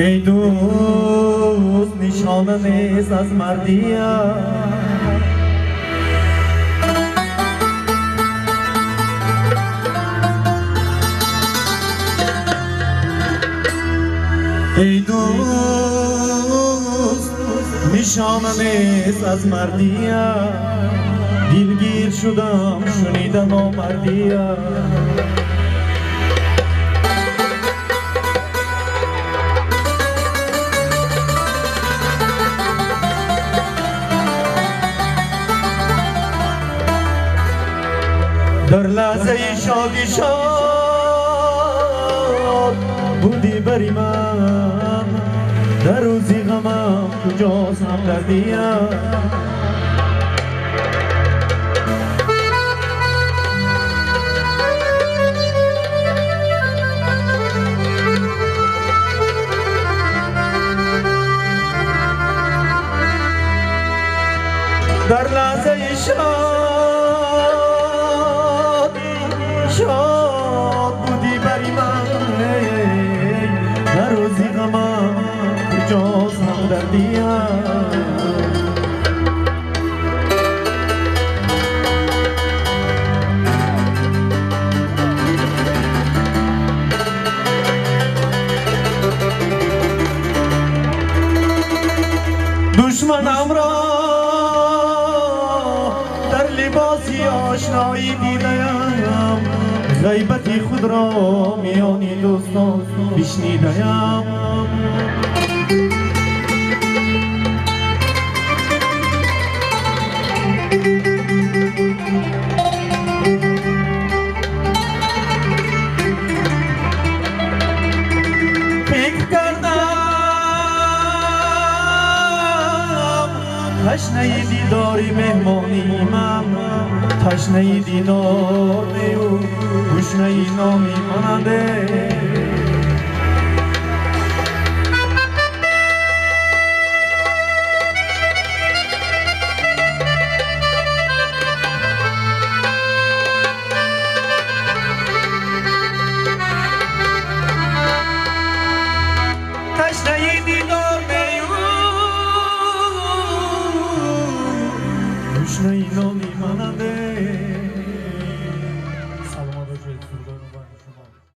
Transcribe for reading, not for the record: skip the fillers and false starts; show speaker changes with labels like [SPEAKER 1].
[SPEAKER 1] Эй дӯст, нишона нест аз мардия. Эй дӯст, нишона нест аз мардия. Дилгир шудам шунида номардия. Дар лаҳзаи шодӣ шод будӣ бари ман, дар рӯзи ғамам куҷост ҳамдардиям? Дар лаҳзаи шод будӣ бари ман, дар рӯзи ғамам куҷост ҳамдардиям? Душманам ро дар либоси ошноӣ дидаям, ғайбати худро миёни дӯстон бишнидаям. Фикр кардам ташнаи дидори меҳмони ман, ташнаи дидор нею гушнаи номи монанде.